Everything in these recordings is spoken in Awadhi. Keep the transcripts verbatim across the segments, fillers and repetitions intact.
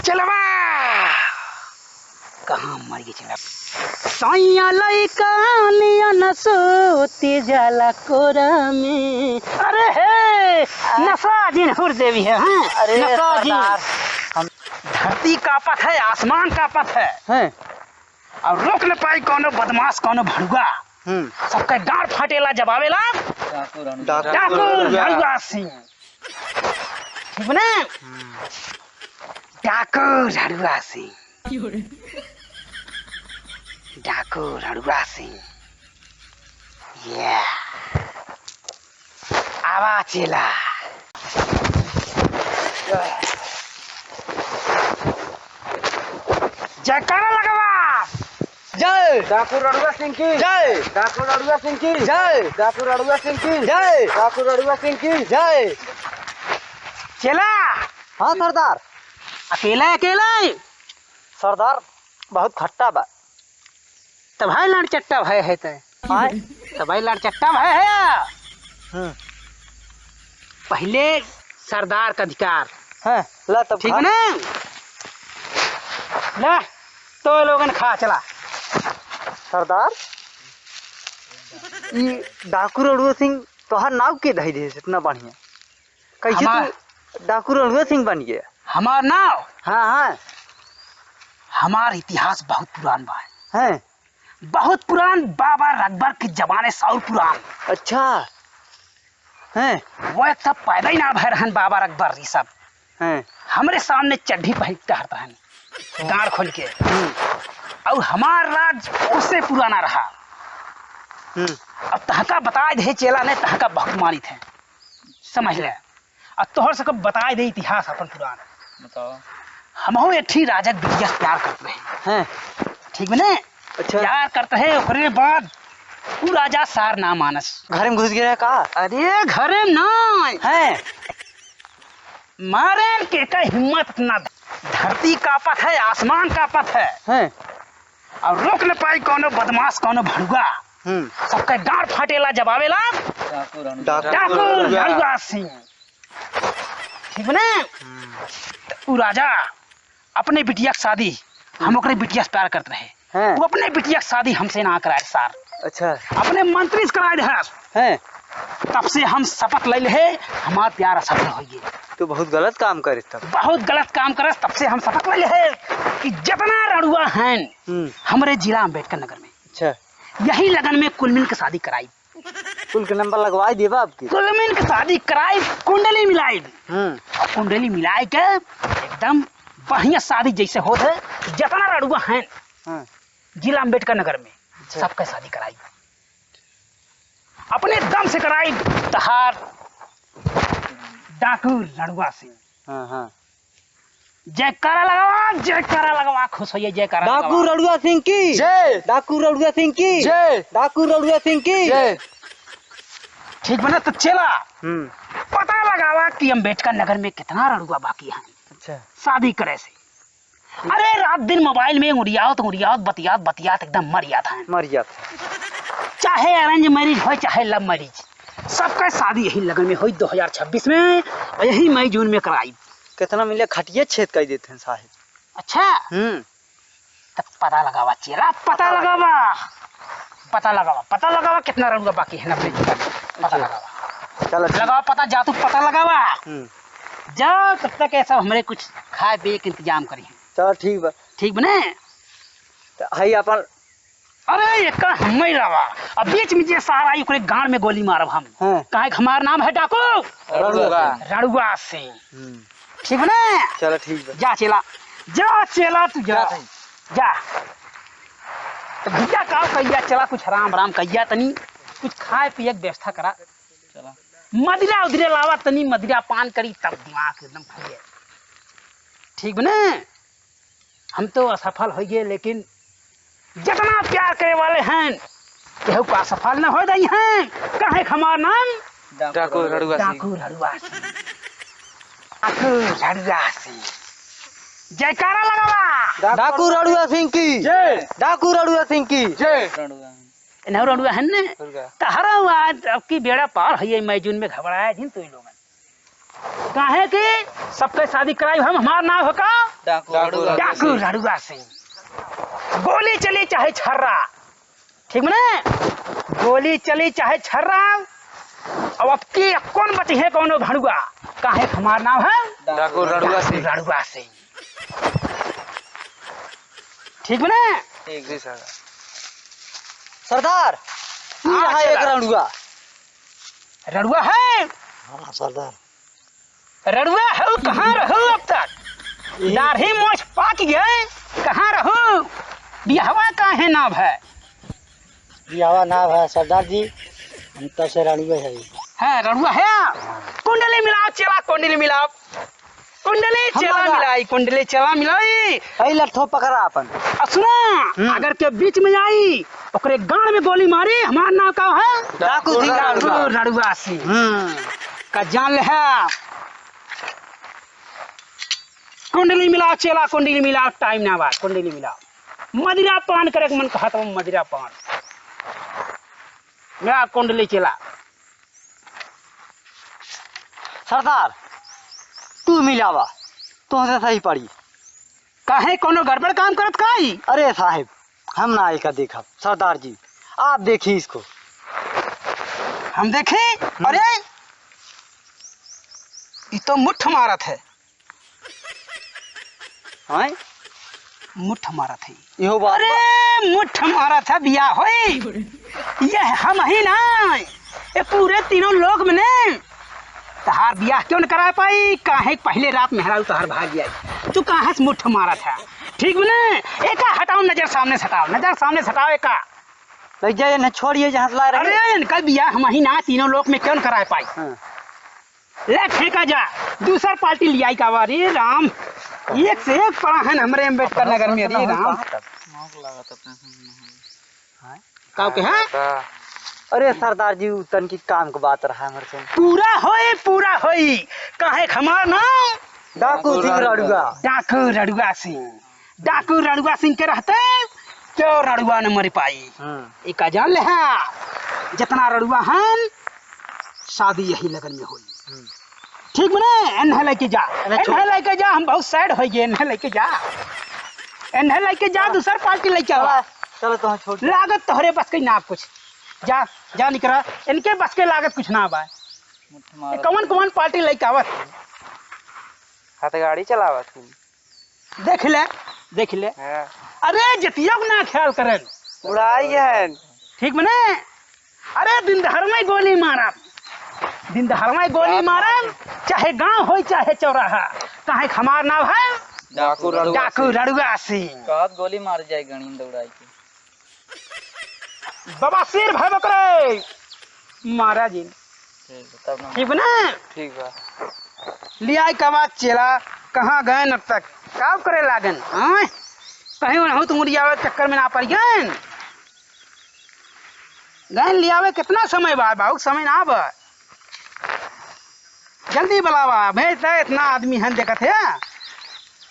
चलवा। कहाँ मर गई चला? सैया लइका नियन सूती जाला कोरा में। अरे हे, आ? नसा जिन हुर देवी है, हैं? अरे नसा जिन। सरदार, हम धरती कांपत है, आसमान कांपत है। हैं? और रोक न पाई कौनो बदमाश, कौनो भड़ुआ। हम्म। सबके गांड फाटेला, जब आवेला डाकू रणुआ। डाकू डाकू रणुआ। रणुआ सिंह। ठीक बा ना? हम्म। डाकू रणुआ सिंह। डाकू रणुआ सिंह। ये। आवा चेला। जयकारा लगावा। जय। डाकू रणुआ सिंह की। जय। डाकू रणुआ सिंह की। जय। डाकू रणुआ सिंह की। जय। डाकू रणुआ सिंह की। जय। चेला। हाँ सरदार। अकेला, अकेला। सरदार, बहुत खट्टा बा। तब है लाड़ चट्टा भय है तै। आय? तब है लाड़ चट्टा भय है। हम्म। पहिले सरदार का अधिकार। हाँ, ला तब ठीक खा। ना? ला, तो लोगन खा चला। सरदार, ई डाकू रणुआ सिंह तोहार नाव के धई दे इतना बढ़िया? कैसे हमार तू डाकू रणुआ सिंह बन गया? हमार नाव? हाँ, हाँ। हमार इतिहास बहुत पुरान बा। हैं? बहुत पुरान, बाबा रकबर के जमाने से और पुरान। अच्छा। हैं? वो एक सब पैदा ही ना भय रहन बाबा रकबर, ये सब। हैं? हमरे सामने चड्ढी पहिर के टहरत रहन, गाड़ खोल के। हम्म। और हमार राज उससे पुराना रहा। हम्म। अब तहका बताए दे चेला ने, तहका बहुत मानित है, समझ ले। अब तोहर सबके बताए दे इतिहास अपन पुरान। बताओ। हमहू एक ठी राजा के बिटिया से प्यार करत रहे। हैं। ठीक बा ने? अच्छा। प्यार करत रहे, ओकरे बाद उ राजा सार ना मानस। घरे में घुस गया का? अरे घरे में ना। हैं। मारे के का हिम्मत ना, धरती कांपत है, आसमान कांपत है। हैं। और रोक न पाई कौनो बदमाश, कौनो भड़ुआ। हम्म। सबके गांड फाटेला, जब आवेला डाकू रणुआ। डाकू डाकू रणुआ। रणुआ सिंह। ठीक बा ने? हम्म। त उ राजा अपने बिटिया के शादी, हम हम्म। ओकरे बिटिया से प्यार करत रहे। हैं। वो अपने बिटिया के शादी हमसे ना कराए सार। अच्छा। अपने मंत्री से कराए दे। हैं। तब से हम शपथ ले ले, हमार प्यार असफल हो गए। तू बहुत गलत काम करे तब। बहुत गलत काम करे, तब से हम शपथ ले ले कि जितना रणुआ हैं हम्म। हमरे जिला अम्बेडकर नगर में, अच्छा। यही लगन में कुल मिल के शादी कराई। कुल के नंबर लगवाई देबा आपकी। कुल मिल के शादी कराई, कुंडली मिलाई। हम्म। और कुंडली मिलाई के एकदम बढ़िया शादी जैसे होत है, जितना रणुआ हैं हाँ। जिला अम्बेडकर नगर में, अच्छा। सबके शादी कराई। अपने दम से कराई तहार डाकू रणुआ सिंह। हाँ, हाँ। जयकारा लगावा, जयकारा लगावा, खुश होइए, जयकारा डाकू लगावा। रणुआ सिंह की जय। डाकू रणुआ सिंह की जय। डाकू रणुआ सिंह की जय। ठीक बा ने, तो चेला, हम्म। पता लगावा कि अम्बेडकर नगर में कितना रणुआ बाकी है अच्छा। शादी करे से। अरे रात दिन मोबाइल में उड़ियावत, उड़ियावत, बतियात, बतियात एकदम मर जात है। मर जात है। चाहे arrange marriage होय, चाहे love marriage, सबका शादी यही लगन में होई दो हजार छब्बीस में, और यही मई जून में कराई। कितना मिले खटिया छेद कर देते हैं साहेब। अच्छा। हम्म। तब पता लगावा चेला, पता लगावा। पता लगावा, पता लगावा कितना रणुआ बाकी है ना अपने जीवन में। पता अच्छा। लगावा। चलो ठीक। लगावा पता, जा तू पता लगावा। हम्म। जा तब तक ऐसा हमरे कुछ खाए पिए के इंतजाम करी। चलो ठीक बा। ठीक बा ने? तो हई अपन अरे, एका हम्मे लावा। अब बीच में जे सार आई, ओकरे गांड में गोली मारब हम। हाँ। काहे कि हमार नाम है डाकू। रणुआ। रणुआ सिंह। हम्म। ठीक बा ना? चलो, ठीक बा। जा चेला, जा चेला, तू जा। जा भाई। जा। तो भैया का कहिया, चला कुछ राम राम कहिया, तनी कुछ खाए पिए के व्यवस्था करा। चला। मदिरा उदिरा लावा, तनी मदिरा पान करी, तब दिमाग एकदम खुले। ठीक बा ना? हम तो असफल होइ गए, लेकिन जितना प्यार करे वाले हैं, केहू का असफल न होइ दई हैं। काहे कि हमार नाम डाकू रणुआ सिंह। डाकू रणुआ सिंह। डाकू रणुआ सिंह। जयकारा लगावा। डाकू रणुआ सिंह की जय। डाकू रणुआ सिंह की जय। इन्हू रणुआ है ने? रणुआ। तहरा आज अब की बेड़ा पार है, ये मई जून में घबराया जिन तू लोगन। काहे कि सबके शादी कराई हम, हमार नाम होका डाकू डाकू रड़ुआ डाकू सिंह। रड़ुआ सिंह। गोली चली चाहे छर्रा, ठीक बा ना? गोली चली चाहे छर्रा, अब अबकी कौन बची है कौनो भड़ुआ? काहे हमार नाम है डाकू रड़ुआ सिंह। रड़ुआ सिंह। ठीक बा ना? ठीक। जी सर। सरदार, ई हाँ, रहा एक चला। रड़ुआ। रड़ुआ है? हाँ, सरदार। रड़ुआ हो, कहाँ रहो अब तक? यही दाढ़ी मोछ पाक गए, कहाँ रहो? बियाहवा काहे ना भय? बियाहवा ना भय सरदार जी, हम तब से रड़ुए है। हाँ, रड़ुआ है। कुंडली मिलाओ, चेला कुंडली मिलाओ। कुंडली हम चेला ना। मिलाई, कुंडली चेला मिलाई। पहले ठो पकड़ा अपन। आ सुना, हम्म। अगर के बीच में आई, ओकरे गांड में गोली मारी, हमार नाम का है? डाकू सिंह डाकू रड़ुआ। रड़ुआ सिंह। हम्म। का जान ले है। कुंडली मिलाओ चेला, कुंडली मिलाओ, टाइम ना बा, कुंडली मिलाओ। मदिरा पान करे के मन कहत बा, मदिरा पान। मिला कुंडली चेला। सरदार, तू मिलावा, तोहसे सही पड़ी। काहे, कोनो गड़बड़ काम करत काई? अरे साहेब, हम ना एका देखब। सरदार जी, आप देखी इसको। हम देखी? हम्म। अरे, ई तो मुठ मारत है। हैं? मुठ मारत है। इहो बात अरे, बा। मुठ मारत है, बिया होई। ये हम ही ना, ये पूरे तीनों लोक में ने तहार बियाह क्यों न करा पाई? काहे पहले रात मेहरारू तहार भाग गया? तू काहे से मुठ मारत है? ठीक बा ने? एका हटाओ, नजर सामने से हटाओ, नजर सामने से हटाओ एका। लग जाए ना, छोड़िए जहाँ से ला रहे। अरे, इनका बियाह हम ही ना, तीनों लोक में क्यों न करा पाई? हाँ। ले फेंका जा, दूसर पार्टी लियाई का बा, रे राम। एक से एक पड़ा है न हमरे अम्बेडकर नगर में, रे राम। कहाँ तक? मौक लागत अपने से नहीं होई। हाँ? का के, हाँ? अरे सरदार जी, उ तनकी काम के बात रहा हमरे से। पूरा होई, पूरा होई। काहे के हमार नाम? डाकू सिंह रड़ुआ। डाकू रड़ुआ सिंह। डाकू रड़ुआ सिंह के रहते क्यों रड़ुआ न मर पाई। हम्म। एका जान ले हा, जितना रड़ुआ हन, शादी यही लगन में होई। हम्म। ठीक बा ने? एन्हे लेके जा, एन्हे छोड़। एन्हे लेके जा, हम बहुत सैड हो गए, एन्हे लेके जा, एन्हे लेके जा, हाँ। दूसर पार्टी लेके आवा। चला, चला, तो छोड़। लागत तोहरे बस के ना कुछ, जा, जा निकरा, इनके बस के लागत कुछ ना बा। मुठ मारत कवन, कवन पार्टी लेके आवत? हाथ गाड़ी चलावत हूँ। देख ले, देख ले। हाँ। अरे, जतिया को ना ख्याल करन। उड़ाई है। ठीक बा ने? अरे, दिन दहाड़ में गोली मारब। दिन दहाड़ में गोली रात मारब, में। चाहे गांव होई, चाहे चौराहा। काहे के हमार नाम है? डाकू रड़ुआ डाकू सिंह। रड़ुआ सिंह। कहत गोली मार जाए गणिन दौड़ाई के। बाबा शेर भाई बकरे। महाराज जी। ठीक बा, तब ना। ठीक बा ना? ठीक बा। लियाई का बा चेला, कहाँ गए अब तक? का करे लागन? आय? कहीं उनहु तुम उड़ियावे चक्कर में ना पड़ गए? गए लियावे कितना समय बा? बहुत समय ना बा। जल्दी बुलावा, भेज दे, इतना आदमी हन देखत है।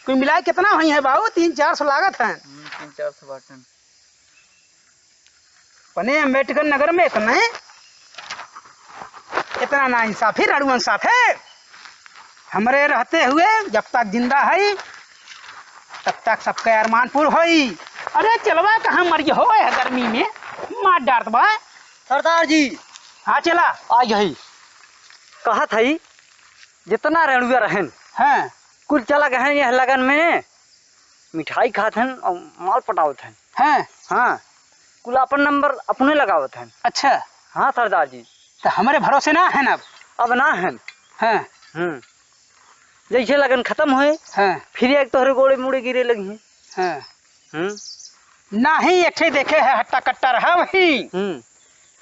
कोई मिलाए कितना हुई है बाबू? तीन चार सौ लागत है। हम्म, तीन चार सौ बाटन। अपने अम्बेडकर नगर में इतना, इतना नाइंसाफी रड़ुअन साथे। हमरे रहते हुए जब तक जिंदा है, तब तक सबके अरमान पूर होई। अरे चेलवा कहाँ मरी हो है गर्मी में, मार डारत बा। सरदार जी। हाँ चेला। आ गई। कहत है, जितना रड़ुआ रहन, हाँ। कुल चला गए हैं यह लगन में। मिठाई खात हन और माल पटावत हन। हैं? हाँ, कुल अपन नंबर अपने लगावत हन। अच्छा। हाँ सरदार जी। तो हमरे भरोसे ना है ना अब? अब ना है। हैं? हम्म। जैसे लगन खत्म होए, हैं। फिर एक तोहरे गोड़े मुड़े गिरे लगी हैं। हैं। हम्म। नाही, एक ठे देखे है, हट्टा कट्टा रहा वही। हम्म।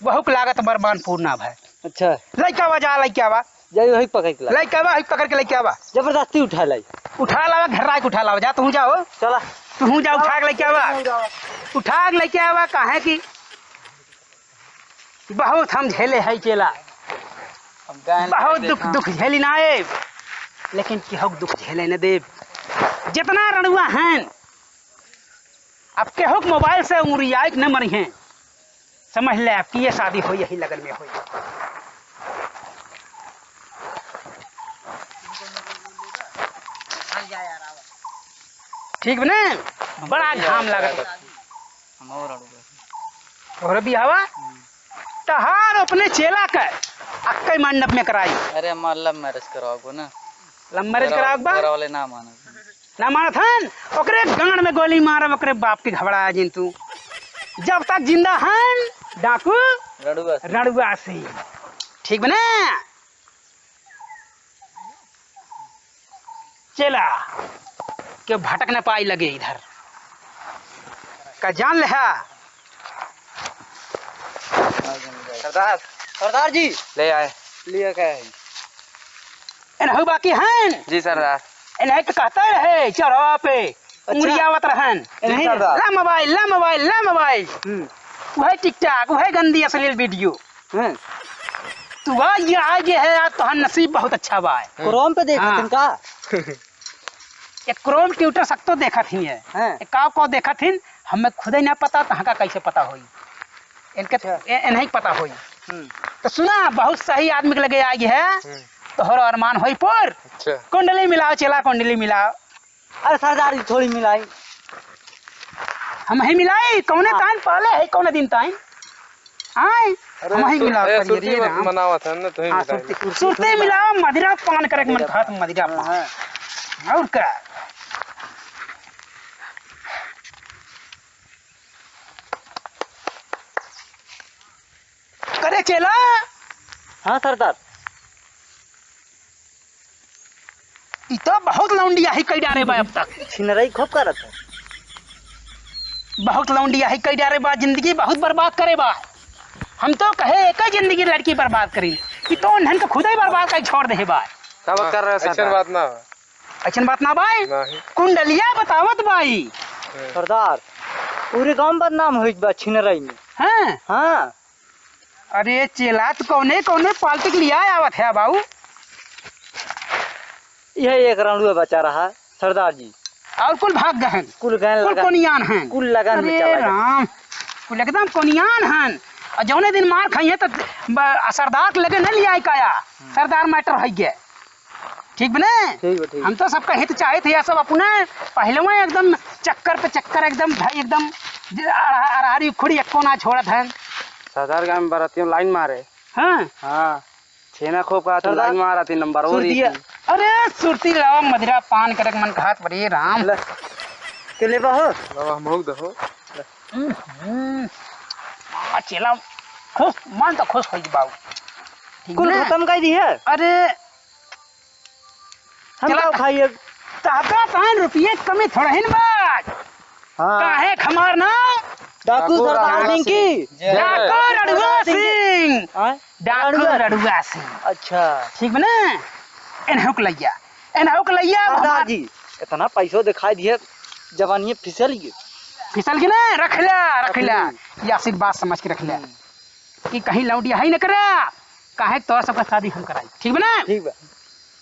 वहू के लागत बरमान पूर ना भय। अच्छा। लइका आवा, जा, लइका आवा। जाई, वही पकड़ के ला। लइका आवा, वही पकड़ के लइका आवा। जबरदस्ती उठा लाई। उठा लावा, घर राख उठा लावा, जा, तू जाओ। चला। तू जा, उठा के लइका आवा। उठा के लइका आवा, काहे कि बहुत हम झेले है चेला। बहुत दुख, दुख झेली ना आए, लेकिन केहू के दुख झेले न देब। जितना रड़ुआ हैं, अब केहू के मोबाइल से उंगरियाई के न मरी हैं। समझ ले, आपकी ये शादी होई, यही लगन में होई। ठीक बा ना? बड़ा घाम लागत बा। हम और अड़ुआ। तोहरे बियाहवा? हम्म। तहार अपने चेला के अक्कई मंडप में कराई। अरे, हमार love marriage कराओगे ना? Love marriage कराओगे बा? घर वाले ना मानत। ना मानत हन? ओकरे गांड में गोली मारब, ओकरे बाप के घबरा जिन तू। जब तक जिंदा हन, डाकू रड़ुआ सिंह। रड़ुआ सिंह। ठीक बा ना? चेला, केहू भटक न पाई लगे इधर। का जान लेहा? सरदार। सरदार जी। ले आए। लिया का है? एनहू बाकी हन। जी सरदार। एनहू तो कहता रहे चढ़वा पे। अच्छा। उंगलियावत रहन। जी सरदार। ला मोबाइल, ला मोबाइल, ला मोबाइल। हम्म। वही TikTok, वही गंदी अश्लील video। हैं? तू आ, ये आ, ये है यार, तोहर नसीब बहुत अच्छा बा। Chrome पे देखत हाँ। हन का? ये Chrome, Twitter सब तो देखत ही है। हैं? ये का को देखत हिन, हमें खुदे ना पता, तहाँ का कैसे पता होई? इनके अच्छा। ए-, इन्हें पता होई। हम्म। तो सुना, बहुत सही आदमी के लगे आई है। हम्म। तोहरो अरमान होई पर। अच्छा। कुंडली मिलाओ, चेला कुंडली मिलाओ। अरे सरदार जी, थोड़ी मिलाई। हम ही मिलाई, कौने हाँ। ताइन पाले है, कौने दिन ताइन? आए, अरे हम ही सु-, मिलाओ ए, करिए, सुरती रे म-, राम। मनावत है ना, तो ही हाँ, मिलाई। सुरती, सुरती मिलाओ, मदिरा पान करे के मन कहत, मदिरा पान। हाँ। और का? करे चेला। हाँ सरदार। ई तो बहुत लौंडियाही कई डारे बा अब तक। छिनरई खूब करत है। बहुत लौंडियाही कई डारे बा, जिंदगी बहुत बर्बाद करे बा। हम तो कहे एक ही जिंदगी लड़की बर्बाद करी, कि तो उन्हन के खुदे बर्बाद कई छोड़ दे बा। का बात कर रहे हैं ऐसन सरदार? बात ना हो। ऐसन बात ना बा। नहीं। कुंडलिया बतावत बाई। सरदार, पूरे गांव बदनाम होई बा छिनरई में। हैं? हाँ। अरे चेला, तू कौने कौने पार्टी के लिया आवत है बाबू? यह एक रांडुआ बचा रहा सरदार जी। और कुल भाग गए हैं। कुल गए कुल लगन। कोनियान हैं। कुल लगन में अरे चला गया। राम, कुल एकदम कोनियान हैं। और जौने दिन मार खाई है तो ब-, सरदार के लगे नहीं लिया काया। हम्म। सरदार matter है गया। ठीक बने? ठीक बा, ठीक। हम तो सबका हित चाहत है, सब अपने पहलवा एकदम चक्कर पे चक्कर, एकदम भाई, एकदम जे अरा-, अरारी उखड़ी एको ना छोड़त हैं। सरदार गांव में बरतियों लाइन मारे। हाँ। हाँ। छेना खूब खात सरदार। लाइन मारत ही, नंबर और सुरतिया। एक ही। अरे, सुरती लावा, मदिरा पान करे के मन कहत, अरे राम। ले। के लेबा हो? बाबा, हम हो दहो। हम्म, हम्म। आ, चेला, खुश, मन तो खुश होई बाबू। ठीक कुल ना? खत्म कर दी है। अरे, हम चला, का खाइए? ताकत है, रुपये कमी थोड़ा ही ना बात। हाँ। काहे खमार ना? डाकू डाकू सरदार रड़ुआ सिंह सिंह। की। जय। डाकू रड़ुआ सिंह। हाँ? डाकू रड़ुआ। रड़ुआ सिंह। अच्छा। ठीक बा ना? एनहु के लइया। एनहु के लइया सरदार हमार जी, इतना पैसो दिखाई दिए, जवानी फिसल गई। फिसल गई ना? रख ला, रख ला। रख ली। ये आशीर्वाद समझ के रख ला। हम्म। कि कहीं लौंडिया ही न करा, काहे तोर सबका शादी हम कराई। ठीक बा ना? ठीक बा।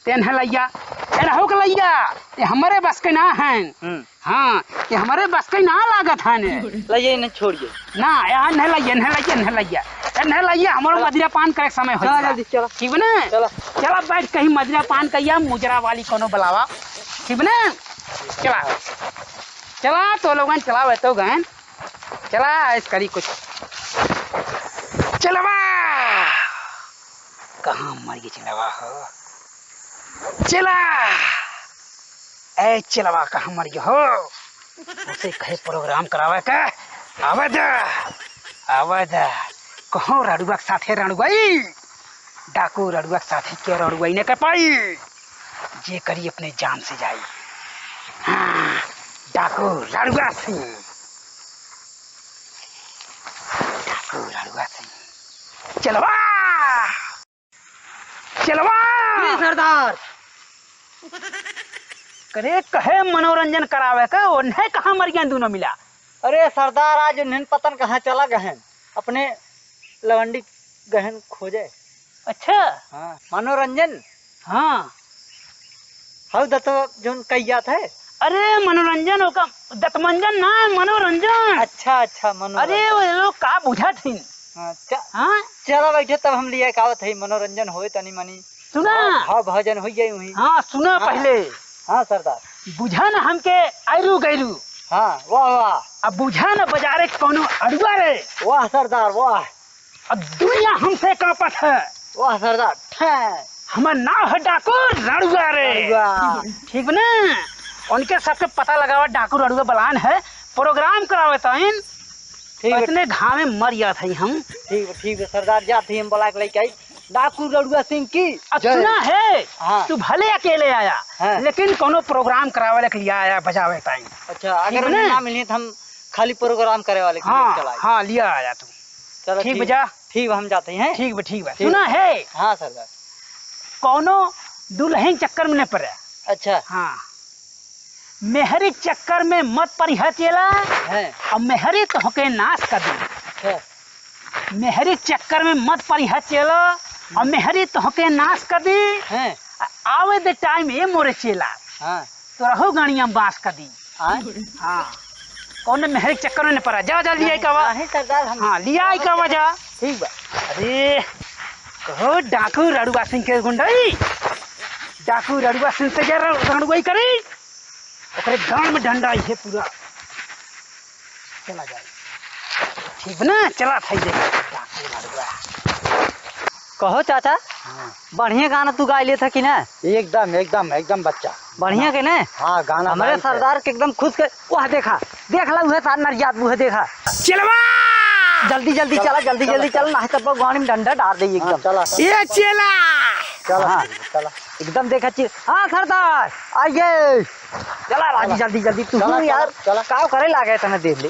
तेन है लइया, तेन हो के लइया, ये हमरे बस के ना हैं। हम्म। हाँ, ये हमरे बस के ना लागत है ने। लइया इन्हें छोड़िए। ना, यार नहीं लइया, नहीं लइया, नहीं लइया। ए, नहीं लइया, हमरो चला। मदिरा पान करे के समय हो चला गया। जल्दी, चला। ठीक बा ना? चला। चला बैठ कहीं मदिरा पान कहिया, मुजरा वाली कोनो बुलावा। ठीक बा ना? चला। चला, तो लोगन चला, बैठो गहन। चला, ऐस करी कुछ। चलवा! कहाँ मर गई चलवा हो? चला! ए चलवा, कहाँ मर गई हो? उसे कहे program करावे का? आवे दा! आवे दा! कहो रड़ुआ के साथे रड़ुआई? डाकू रड़ुआ के साथे के रड़ुआई न कर पाई? जे करी अपने जान से जाई। हाँ, डाकू रड़ुआ सिंह। डाकू रड़ुआ सिंह। चलवा! चलवा! जी सरदार। करे कहे मनोरंजन करावे के, ओन्हे कहाँ मर गया दोनों मिला? अरे सरदार, आज उन्हें पतन कहाँ चला गहन, अपने लवंडी गहन खोजे। अच्छा। हाँ, मनोरंजन। हाँ। हऊ दत्त जोन कही जात है। अरे मनोरंजन ओका, दत्तमंजन ना, मनोरंजन। अच्छा, अच्छा, मनोरंजन। अरे वो लोग का बुझत हिन? हाँ, च-, हाँ? चला बैठे तब हम लिए आवत है, मनोरंजन होए तनी मनी। सुना। भाव, भाव भजन हो जाए वहीं। हाँ, सुना हाँ। पहले। हाँ सरदार। बुझा न हमके ऐरू गैरू। हाँ, वाह, वाह। अब बुझा न बजारे कौनो अड़ुआ रे। वाह सरदार, वाह। अब दुनिया हमसे कांपत है। वाह सरदार, ठे। हमार नाव है डाकू रड़ुआ रे। रड़ुआ। ठीक बा ना? उनके सबके पता लगावा, डाकू रड़ुआ बलान है, program करावे ताइन। ठीक बा। इतने घामे मर जात हई हम। ठीक बा, ठीक बा सरदार, जात हई हम बुला के लेके आई। डाकू रड़ुआ सिंह की अब जय। सुना है, हाँ। तू भले अकेले आया, हाँ। लेकिन कौनो program करावे के लिए आया, बजावे ताइन। अच्छा, ठीक अगर बा उन्हें ना? ना मिले तो हम खाली program करे वाले के लिए हाँ, चला आए। हाँ, लिया आया तू। चलो, ठीक ठीक। बजा। ठीक बा, हम जाते हैं। ठीक बा, ठीक बा। ठीक। सुना है? हाँ सरदार। कौनो दुल्हन चक्कर में न पड़े। अच्छा। हाँ। मेहरी चक्कर में मत परिहा चेला। हैं। और मेहरी तोहके नाश कर दी। अच्छा। मेहरी चक्कर में मत परिहा चेला, और मेहरी तोहके नाश कर दी। हैं। आ-, आवे दे time ए मोरे चेला। हाँ। तोरहु गाड़िया में बांस कर दी। हाँ। हाँ। कौन मेहरी चक्कर में न पड़ा? जा, जा, लिया नहीं, का वा। नहीं सरदार, हम हाँ, लिया का वा जा। ठीक बा। अरे, कहो डाकू रड़ुआ सिंह के गुंडई। डाकू रड़ुआ सिंह से जा र-, रड़ुआई करी। ओकरे गांड में डंडा इहे पूरा चला जाए। ठीक बा ना? चला था, देखा डाकू रड़ुआ। कहो चाचा, हाँ। बढ़िया गाना तू गाय लेत है कि ना? एकदम, एकदम, एकदम बच्चा। बढ़िया के ने? हाँ, गाना हमरे गाई थे। सरदार के एकदम खुश के, वह देखा, देख ला, उहे साथ नरियात, उहे देखा। चलवा! जल्दी, जल्दी चला, चला, जल्दी, चला, जल्दी चला। चला, नहीं तब गाड़ी में डंडा डार दे हाँ, एकदम। चला, चला। ये चेला! चला, हाँ। चला। एकदम देखा ची-, हाँ, सरदार, आइए। चला, राजी, चला। जल्दी, जल्दी, तू चला, यार, चला, चला। काव करे लागे तने देख ले।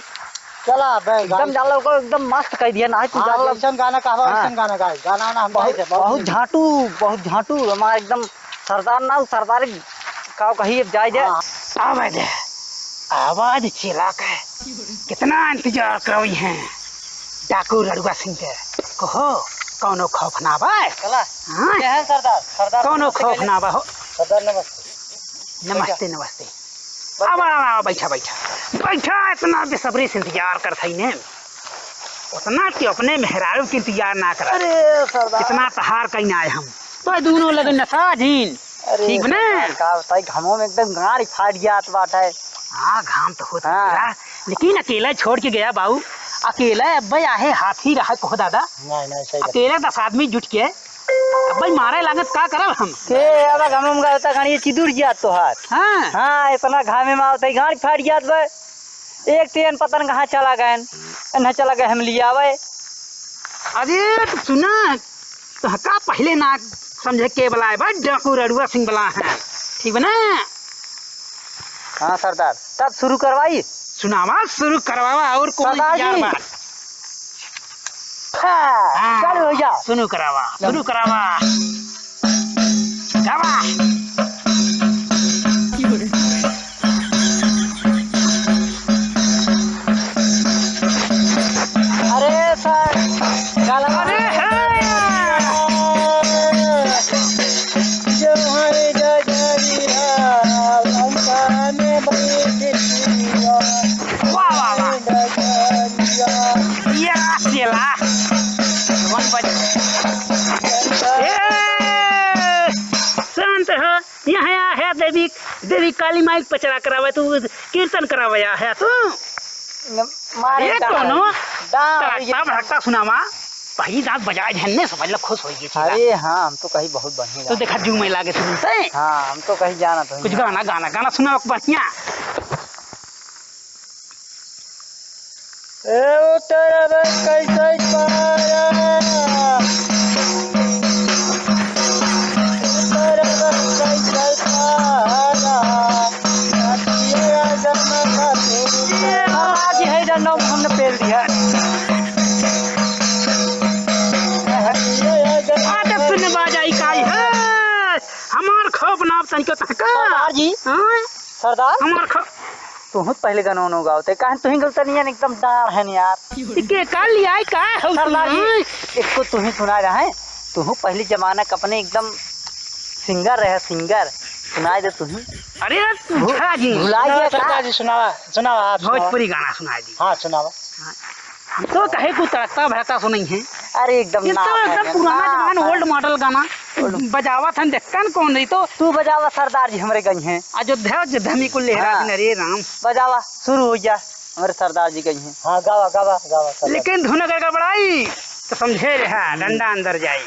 चला, बे, एकदम गाई। डालो को एकदम मस्त कह दिया, नहीं तू हाँ, डाल। जैसन गाना कहबा, हाँ। वैसन गाना गाई। गाना वाना हम बहुत, गाई थे, बहुत बहुत नीक। झांटू, बहुत झांटू, हमारा एकदम सरदार ना, सरदार का कही अब जाए दे। हाँ। आवाज है, आवाज चिल्ला के कितना इंतजार करवई हैं डाकू रड़ुआ सिंह के। कहो, कौनो खौफ ना बा? चला। हाँ? ये है सरदार, सरदार कौनो नमस्ते खौफ कहले। ना बा हो। सरदार नमस्ते। नमस्ते, बैठा। नमस्ते। बैठा। आवा, आवा, आवा, बैठा, बैठा। बैठा, इतना बेसब्री से इंतजार करत हई ने। उतना कि अपने मेहरारू के इंतजार ना कर। अरे सरदार। इतना तहार कहीं ना आए हम। तो दोनों लगे नशा झीन। अरे ठीक बा ना? सरदार, का बताई, घमो में एकदम गाड़ी फाट जात बाटे। हाँ, घाम तो होत हाँ। बा, लेकिन अकेला छोड़ के गया बाऊ। अकेला अब्बे आहे हाथी रहा कहो दादा। नहीं, नहीं, सही बात। अकेला दस आदमी जुट के अब्बे मारे लागत का करब हम? के अब घमो में गए त गाड़ी चिदुर जात तोहार। हाँ। हाँ, इतना घामे में आवत है, गाड़ी फाट जात बा। एक तेन पतन कहाँ चला गए, इन्हें चला गए, हम लियावे। अरे, तो सुना, तोहका पहिले ना समझे के बलाए बा, डाकू रड़ुआ सिंह बला है, ठीक बा ना? हाँ सरदार, तब शुरू करवाई। सुनावा, शुरू करवावा, और कौन सरदार इंतजार जी। बा? हाँ, हाँ, चालू हो जा। शुरू करावा, शुरू करावा। गावा। अरे सर, गाला अरे हे! जो है डगरिया, लंका में बैठ जिया। वाह, वाह, वाह। डगरिया। या चेला। कौन बज-, ए! शांत हो। यहाँ आया है देवी, देवी काली माई के पचरा करावे, तू कीर्तन करावे आया है तू। न-, मारे ये डाल। कौनो डाल, ये तड़कता भड़कता सुनावा, पहली दांत बजाए झन्ने समझ लो खुश होइए चेला। अरे हाँ, हम तो कहीं बहुत बढ़िया तो गाना। देखा जू में लागे सुनते। हाँ, हम तो कहीं जाना तो कुछ नहीं। गाना, गाना, गाना सुनाओ बढ़िया। ए उतरब कैसे पारा, उतरब कैसे पारा, हथिया जमा का तू। ये आज है जन्म हमने पेल दिया। हथिया जमा आदत सुन बाजा इकाई है, हमार खौफ नाप तनिको तहका। सरदार जी, हाँ? सरदार? हमार खौफ तुहू पहले गाना उनो गावते, काहे तुही गलतनिया एकदम डाढ़ है यार। इके का लियाई का हो सरदार जी, तुम? एक को तुही सुना रहा है, तुहू पहले जमाना का अपने एकदम singer रहे, singer। सुनाई दे तुही। अरे तू भू-, छा जी। भुला गया का? सरदार जी सुनावा, सुनावा आप सुनावा। भोजपुरी गाना सुनाई दी। हाँ, सुनावा। हाँ। हम तो कहे कुछ तड़कता भड़कता सुनाई है। अरे एकदम ये ना तो है, एकदम पुराना ना जमाना, है। Old model गाना। बजावत हन, देखतन कौन रही तो। तू बजावा, सरदार जी हमरे गई हैं। अयोध्या, अयोध्या में कुल लहरा हाँ। दिन, अरे राम। बजावा, शुरू हो जा, हमरे सरदार जी गई हैं। हाँ, गावा, गावा, गावा, सरदार। लेकिन धुन अगर गड़बड़ाई, तो समझे रहा, हम्म। डंडा अंदर जाई।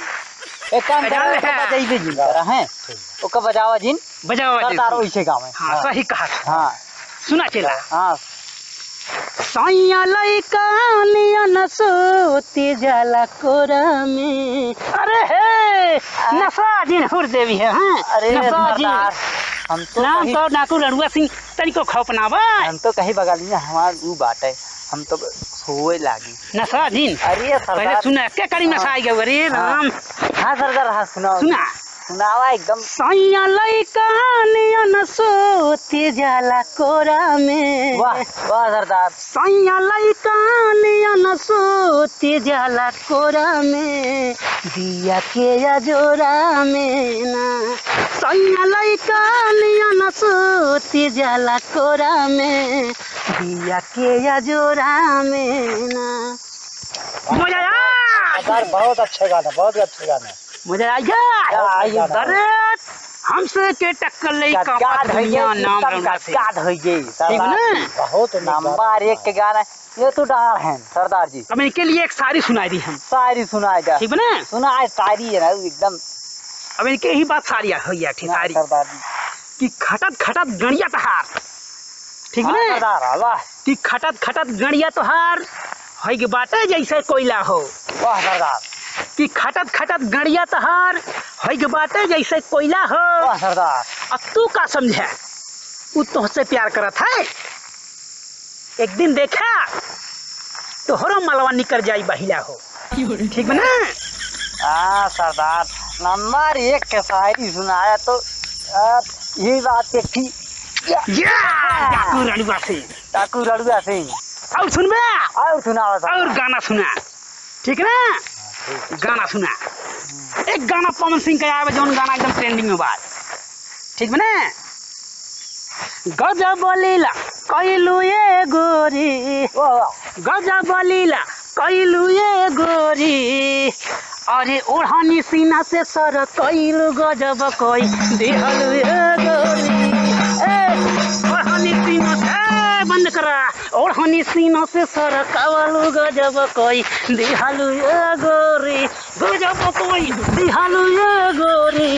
एक काम बजा करा, ले ओका है। बजाइबे जिन करा, हैं? ओका बजावा जिन। बजावा जिन। सरदार वैसे गावे। हाँ, हाँ। सही कहा। हाँ। सुना चेला। हाँ। सैया लइका नियन सूती जाला कोरा में। अरे हे, आ। नसा जिन हुर देवी है, हाँ? अरे नसा जिन। सरदार, हम तो नाम कहीं तो डाकू लड़ुआ सिंह, तनिको खौफ ना बा। हम तो कहीं बगलिया हमार ऊ बाटे, हम तो सोए लागी। नसा जिन। अरे सरदार। पहले सुना, के करी नसा हाँ। आई गयो, अरे हाँ। राम। हाँ सरदार, हाँ सुनाओ। सुना। सुनावा एकदम। सैया लइका नियन सूती जाला कोरा में। वाह, वाह सरदार। सैया लइका नियन सूती जाला कोरा में, दिया के या जोरा में ना। सैया लइका नियन सूती जाला कोरा में, दिया के या जोरा में ना। मजा आया। सरदार, बहुत अच्छा गाना, बहुत अच्छा गाना। मजा आ गया। क्या आ गया? अरे, हमसे के टक्कर ले, गदगद कांपत हो गई, दुनिया नाम एकदम रौनक से। गदगद हो गई, ठीक सरदार। ना? बहुत नीक नंबर गाना। एक के गाना, ये तो डार है, सरदार जी। अब इनके लिए एक शायरी सुनाई दी हम। शायरी सुनाई दा। ठीक बा ना? सुनाए शायरी है ना, एकदम। अब इनके ही बात शायरी है, होइया, ठीक ना, शायरी। सरदार जी। कि खटत खटत गड़िया तहार। ठीक हाँ, बा ना? सरदार, वाह। कि खटत खटत गड़िया तोहार, होइग बाटे जैसे कोयला हो। वाह सरदार। कि खटत खटत गड़िया तोहार, होइग बाटे जैसे कोयला हो। वाह सरदार। अब तू का समझे, उ तोहसे प्यार करत है। एक दिन देखा, तोहरो मलवा निकर जाई बहिला हो। ठीक बा ना? हाँ सरदार, नंबर एक के शायरी सुनाया तो, आ, यही बात के ठीक। या! या! डाकू रड़ुआ सिंह। डाकू रड़ुआ सिंह। और सुनबे? और सुनावा सरदार। और गाना सुना। ठीक ना? गाना सुना। एक गाना पवन सिंह का आवे, जौन गाना एकदम trending में बा। ठीक बा ना? गजब लीला कइलू ए गोरी। वाह, वाह। गजब लीला कइलू ए गोरी। अरे ओढ़नी सीना से सर कइलू गजब कई दिहलू ए गोरी। ए, ओढ़नी सीना से, ए, बंद करा। ओढ़नी सीना से सर कवलू गजब कई दिहलू ए गोरी। गजब कोई दिहालू ये गोरी। ए!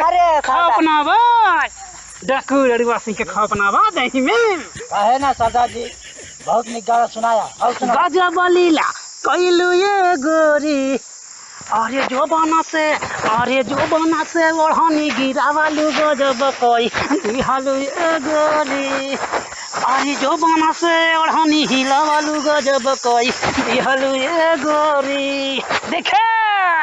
अरे, सरदार। खौफ ना बा। डाकू रड़ुआ सिंह के खौफ ना बा देही में। काहे ना सरदार जी, बहुत नीक गाना सुनाया। और सुनाओ। गजब लीला कइलू ये गोरी। अरे जोबना से, अरे जोबना से ओढ़नी गिरावलू गजब कोई दिहालू ये गोरी। अरे जोबना से ओढ़नी हिलावलू गजब कोई दिहलू ए गोरी। देखे?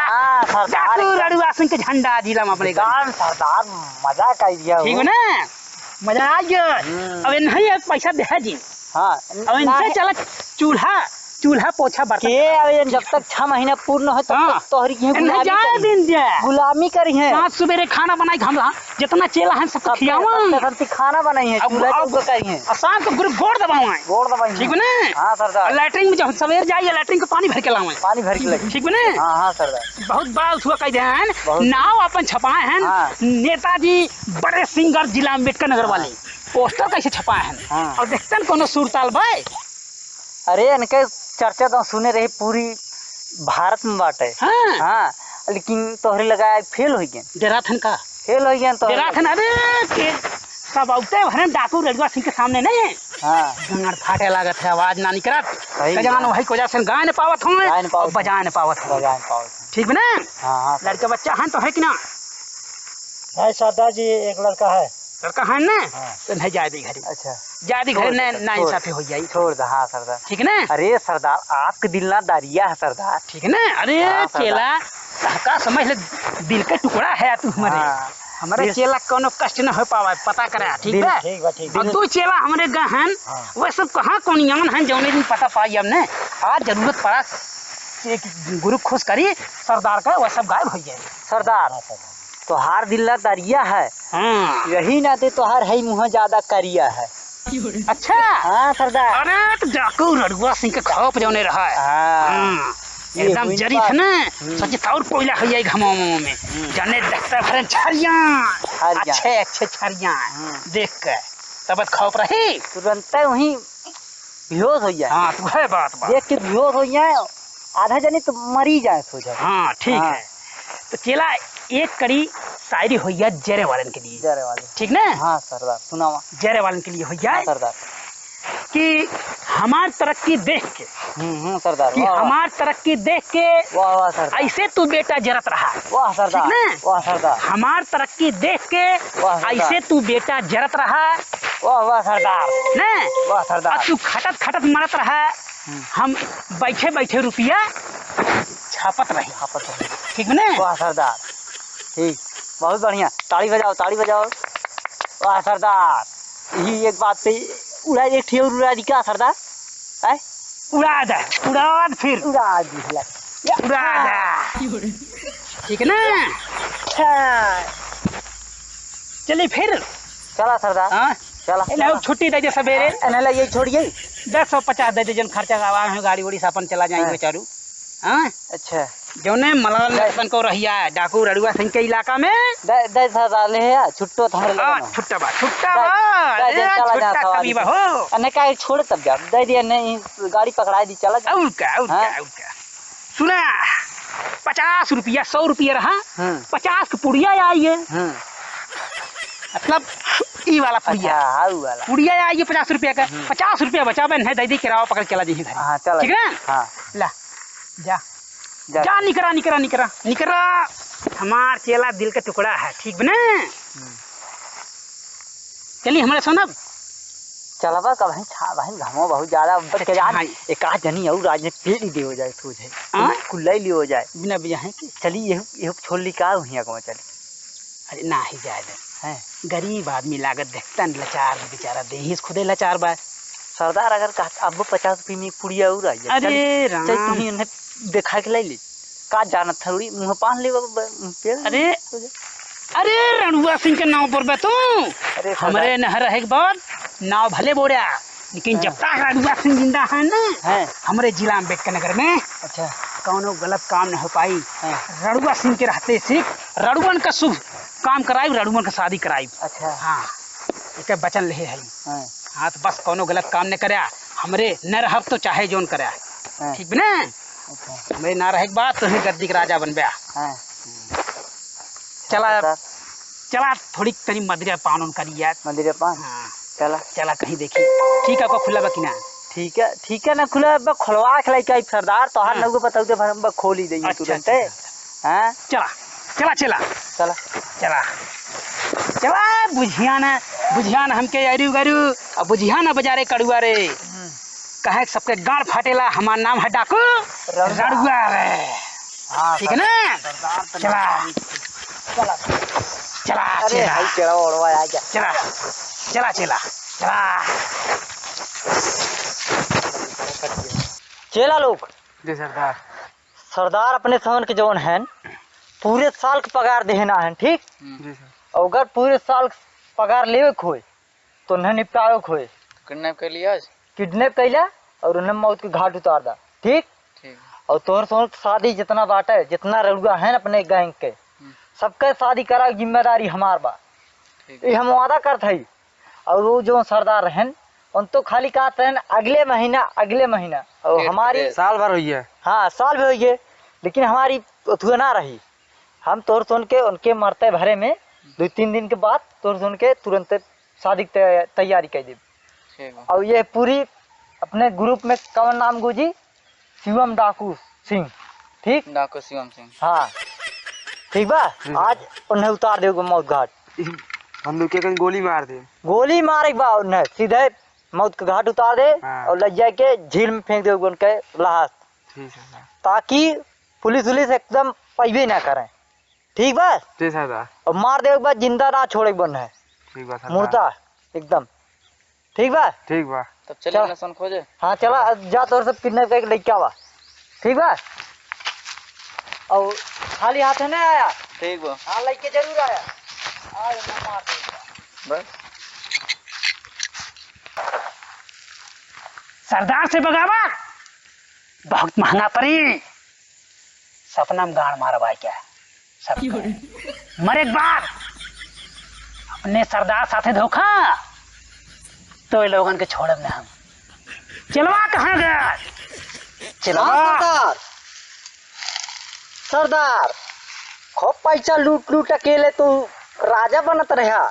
हाँ, सरदार डाकू एकदम। रड़ुआ सिंह के झंडा जिला में अपने गान सरदार मजा कर दिया ठीक हो। बा ना? मजा आ गया। हम्म। अब इन्हें एक पैसा दे जी। हाँ, अब इनसे ना चला चूल्हा, चूल्हा पोछा बर्तन। के अब ये जब तक छह महीना पूर्ण हो तब हाँ। तक तोहरी की इन्हें गुलामी जाए करी। दिन दे। गुलामी करी है। साँझ सुबेरे खाना बनाई के हम ला जितना चेला है सबको सब खियावा। सब सबके खाना बनाई है, अब, चूल्हा अब, चौका करी है। और शाम को गुरु गोड़ दबावा। गोड़ दबाई ठीक है। बने? हाँ सरदार। और लैट्रिन में जब सवेर जाइए लैट्रिन को पानी भर के लावे। पानी भर के लगी। ठीक बने? हाँ, हाँ सरदार। बहुत बाल हुआ कह दे हैं। बहुत। नाव अपन छपाए हैं। हाँ। नेताजी बड़े सिंगर जिला अम्बेडकर नगर हाँ। वाले। पोस्टर कैसे छपाए हैं? हाँ। और देखते हैं कोनो सुरताल भाई। अरे इनके चर्चा तो सुने रही पूरी भारत में बाटे। हाँ। हाँ, लेकिन तोहरे लगा फेल हो गए। डरात हन का? फेल हो गए तो। डरात हन, अरे के सब औते भरन डाकू रजुआ सिंह के सामने नहीं। हाँ। गांड फाटे लागत है, आवाज ना निकलत। सही कजान है। वही को वजह से गाय न पावत हूँ गाय न पावत और बजाय न पावत हूँ। बजाय न पावत हूँ। ठीक बा ना? हाँ, हाँ, लड़का बच्चा है तो है कि ना? भाई सरदार जी, एक लड़का है। लड़का है ना? हाँ। तो नहीं जाए दे घरे। अच्छा। जाए दे घरे, छोड़ दे, ना, ना छोड़। इंसाफी हो जाई। छोड़ दे, हाँ सरदार। ठीक ना? अरे सरदार, आपके दिल ना दरिया है सरदार। ठीक ना? अरे हाँ, सरदार। चेला, का समझ ले, दिल का टुकड़ा है तू हमारे। हाँ। हमारे दिल चेला कोनो कष्ट न हो पावे, पता करा, ठीक दिल, बा? ठीक बा, ठीक बा। और दो चेला हमारे गहन, हाँ। वह सब कहाँ कौन यान है, जौने दिन पता पाई हमने। आज जरूरत पड़ा, एक गुरु खुश करी, सरदार का वह सब गायब हो जाए। सरदार, हाँ, सरदार। तोहार दिल ना दरिया है। हाँ। यही नाते तोहार है मुँह ज्यादा करिया है। अच्छा। हाँ सरदार। अरे तो डाकू रड़ुआ सिंह के खौफ जौने रहा है। हाँ। हाँ। ये एकदम हुई जरी बात। थे ना, हम्म। सोचे सौर कोयला हो जाए घमाओ में। हम्म। जाने देखते भरे छरिया, छरिया। अच्छे, अच्छे छरिया। हम्म। देख के, तब खौफ रही। तुरंते वहीं बेहोश हो जाए। हाँ, तो है बात, बात। देख के बेहोश हो जाए, आधा जने तो मरी जाए, सो जाए। हाँ, ठीक हाँ। है। तो चेला, एक कड़ी शायरी होइया जरे वालन के लिए। जरे वाले। ठीक ना? हाँ सरदार, सुनावा। जरे वालन के लिए होइया। हाँ सरदार। कि हमार तरक्की देख के, हम्म, हम्म, सरदार, कि वाह, वाह। हमार तरक्की देख के, वाह, वाह, सरदार। ऐसे तू बेटा जरत रहा। वाह, सरदार। ठीक ना? वाह, सरदार। हमार तरक्की देख के, वाह, सरदार। ऐसे तू बेटा जरत रहा। वाह, वाह, सरदार। ना? वाह, सरदार। अब तू खटत खटत मरत रहा। हम्म। हम बैठे बैठे रुपया छापत रहे। छापत रहे। ठीक ने? वाह सरदार, ठीक, बहुत बढ़िया, ताली बजाओ, ताली बजाओ। वाह सरदार, यही एक बात पे उड़ा, एक ठे और उड़ा दी का सरदार? हैं? उड़ा दे, उड़ा दे फिर। उड़ा दी हिला। या। उड़ा दे। ठीक है ना? हाँ। चलिए फिर। चला सरदार। हाँ? चला। ए, लाओ, छुट्टी दे दे सबेरे। ए, नहीं, ला, ये छोड़िए। दस सौ पचास दे दे, जन खर्चा का आवाज है, गाड़ी उड़ी से अपन चला जाएंगे हाँ। बेचारू। हाँ? अच्छा। जौने मलाल दे। मस्तन को रहिया है, डाकू रड़ुआ सिंह के इलाका में। दे, दे सरदार, ले है, छुट्टो तो हमरे हाँ, लगे ना। छुट्टा बा, छुट्टा दे, बा। दे, दे, ए, चला जा छुट्टा सवारी कमी बा से। हो। अने का छोड़ तब जा, दे दिया नहीं, गाड़ी पकड़ा दी, चला जा। और का, और हाँ? का, और का। सुना, पचास रुपया, सौ रुपया रहा, हम्म। पचास के पुड़िया आई है। हम्म। मतलब, ई वाला पुड़िया। अच्छा, हाँ, ऊ वाला। पुड़िया आई है पचास रुपया का। हम्म। पचास रुपया बचा बे, नहीं दे दी, किराया पकड़ के चला जाइए घर। हाँ, चला ठीक जा। ना? हाँ। ला, जा। जा। जा, निकरा, निकरा, निकरा, निकरा। हमार चेला दिल का टुकड़ा है, ठीक बने? हम्म। चली, हमारे सुनब। चलबा का भाई, छा भाई, घामो बहुत ज्यादा, अब अच्छा, के जान, हाँ। एक आध जनी और आज में पेली दे हो जाए, सोच है। हाँ? कुल्लाई ली हो जाए। बिना बियाहे के। चली, यहू, यहू छोड़ ली का, वहीं अगवा चली। अरे, ना ही जाए दे। हैं? गरीब आदमी लागत देखता न, लाचार बेचारा, देहिस खुदे लाचार बा। सरदार अगर कहत, अब पचास रुपये में एक पुड़िया और आई जाए। अरे चल, राम। चल, तुहीं उन्हें देखा के लाई ले। का जानत थोड़ी, मुँह पान ले बाबा, मुँह पे अरे, हो जाए। अरे, रणुआ सिंह के नाव पर बे तू। अरे, सरदार। हमरे नहर है एक बार, नाव भले बोरा, लेकिन हाँ। जब तक रणुआ सिंह जिंदा है ना, हाँ। हमरे जिला अम्बेडकर नगर में अच्छा। कौनो गलत काम न हो पाई। हाँ। रणुआ सिंह के रहते सिर्फ रणुअन का शुभ काम कराई, रणुअन का शादी कराई। अच्छा। हाँ, एक वचन ले है। हाँ। हाँ, तो बस कौनो गलत काम न करया, हमरे न रहब तो चाहे जौन करया। हाँ। ठीक बा ना? अच्छा। हमरे ना रहे के बाद तोहे गद्दी के राजा बनबे। हाँ। चला, सरदार। चला थोड़ी तनी मदिरा पान उन करी यार। मदिरा पान? हाँ। चला। चला कहीं देखी। ठीक है, आपका खुला बा कि ना? ठीक है, ठीक है ना, खुला बा, खोलवा के लेके आई सरदार, तोहार हाँ। नौगो बताऊ दे, फिर हम बा खोली देंगे अच्छा, तुरंत। अच्छा, अच्छा। हाँ? चला, चला, चला। चला। चला। चला, बुझिया ना, बुझिया ना हमके अरु गरु, अब बुझिया ना बजारे कड़ुआ रे। हम्म। कहे सबके गाड़ फाटेला, हमार नाम है डाकू रड़ुआ। रड़ुआ रे। हाँ, ठीक है ना? सरदार तो चला। नाम चला। चला, अरे चला। भाई, चला, ओड़वा आ गया। चला, चला, चला, चला। चेला लोग। जी सरदार। सरदार अपने समन के जौन हैं, पूरे साल के पगार देना है, ठीक? हम्म। जी सर। और अगर पूरे साल के पगार लेवे के होए, तो उन्हें निपटावे के होए। किडनैप कर लिया आज? किडनैप कैला और उन्हें मौत के घाट उतार दा, ठीक? ठीक। और तोहर सोच शादी जितना बाटे, जितना रउआ हैं अपने गैंग के, हम्म। सबके शादी करावे के जिम्मेदारी हमार बा। ठीक। ये हम वादा करत हई। और वो जो सरदार रहन, उन तो खाली कहत रहन, "अगले महीना, अगले महीना।" और डेट हमारी पे। साल भर होइए। हाँ, साल भी होइए, लेकिन हमारी उतुए ना रही। हम तोर सुन के उनके मरते भरे में दो तीन दिन के बाद तोर सुन के तुरंत शादी के तै-, तैयारी कर देब। ठीक बा। और ये पूरी अपने ग्रुप में कौन नाम गुजी? शिवम डाकू सिंह, ठीक? डाकू शिवम सिंह। हाँ, ठीक बा। हम्म। आज उन्हें उतार देबो मौत घाट। हम लोग के कहीं गोली मार दे। गोली मारे के बा उन्हें, सीधे मौत के घाट उतार दे हाँ। और ले जाके झील में फेंक दे उनके लाश। ठीक है सर। ताकि पुलिस उलिस एकदम पैबे ना करें, ठीक बा? जी सरदार। और मार दे एक बार, जिंदा ना छोड़े के बन है। ठीक बा सरदार। मुर्दा एकदम। ठीक बा? ठीक बा। तब चलिए चल। लसन खोजे। हाँ, चला, जा तोर सब किडनैप करके लेके आवा। ठीक बा? और खाली हाथ है ना आया? ठीक बा। हाँ, लेके जरूर आया। आज ना मार देगा। बस। सरदार से बगावत बहुत महंगा पड़ी। सपना में गाड़ मारब आइके। सब मरे के बाद अपने सरदार साथे धोखा, तो ये लोगन के छोड़ब ना हम। चेलवा कहाँ गए? चेलवा। हाँ, सरदार। सरदार, खूब पैसा लूट लूट अकेले तू राजा बनत रहा।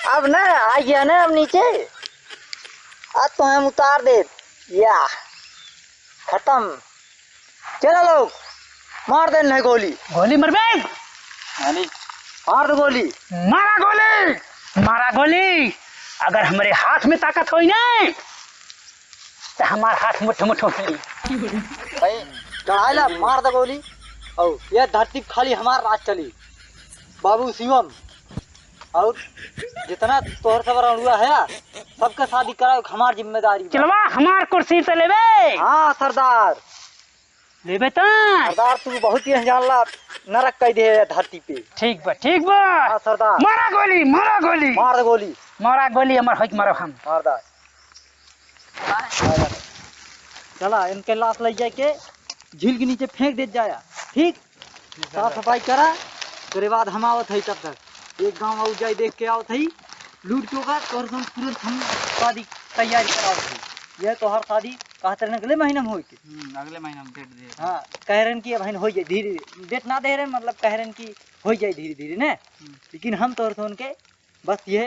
अब ना, आ गया ना अब नीचे, आज तो हम उतार दे। या, खत्म। चलो लोग, मार दे इन्हें गोली। गोली मरबे? मार दे गोली। मारा गोली, मारा गोली। अगर हमरे हाथ में ताकत होई ना, तो हमार हाथ मुठ मुठ होई। भाई, चढ़ाई ला, मार दे गोली। और ये धरती पे खाली हमार राज चली। बाबू शिवम, और जितना तोहर सब रंडुआ है, सबके शादी करावे के हमार जिम्मेदारी बा। चेलवा, हमार कुर्सी से लेबे? हाँ सरदार। लेबे त? सरदार, तू बहुत ही जानला, नरक कई दे धरती पे। ठीक बा, ठीक बा। हाँ सरदार। मारा गोली, मारा गोली। मार दे गोली। मारा गोली, हमार होई के मारब हम। मार दे। चला, इनके लाश ले जाके झील के नीचे फेंक दे जाया, ठीक? साफ सफाई करा, तेरे बाद हम आवत है। तब तक एक गांव और जाई, देख के आवत है, लूट के ओकर तोहर संग तुरंत हम शादी तैयारी करावत है। यह तोहर शादी कहत रहन अगले महीना में होई के। हम्म, अगले महीना में डेट दे। हाँ, कह रहन कि अब होई जाए धीरे, डेट ना दे रहन, मतलब कह रहन कि होई जाए धीरे धीरे ने। हम्म। लेकिन हम तोहर से उनके बस ये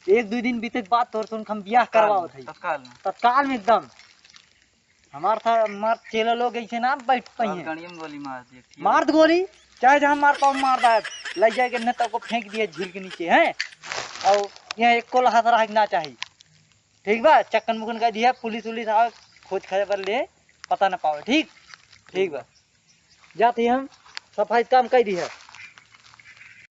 एक दो दिन बीते के बाद तोहर से उनके हम बियाह करवावत है। तत्काल में। तत्काल में एकदम। हमार था, हमार चेला लोग ऐसे ना बैठ पाई हैं। गाड़ियों में गोली मार दिए, ठीक। मार दे गोली, चाहे जहाँ मार पाओ मार दे, ले जाके न तो को फेंक दिए झील के नीचे, हैं? और यहाँ एक को हाथ रह ना चाहिए, ठीक बा? चक्कन मुकन कर दिया, पुलिस उलिस आवे, खोज खबर ले, पता न पावे, ठीक? ठीक बा, जाते ही हम सफाई काम कर दिया।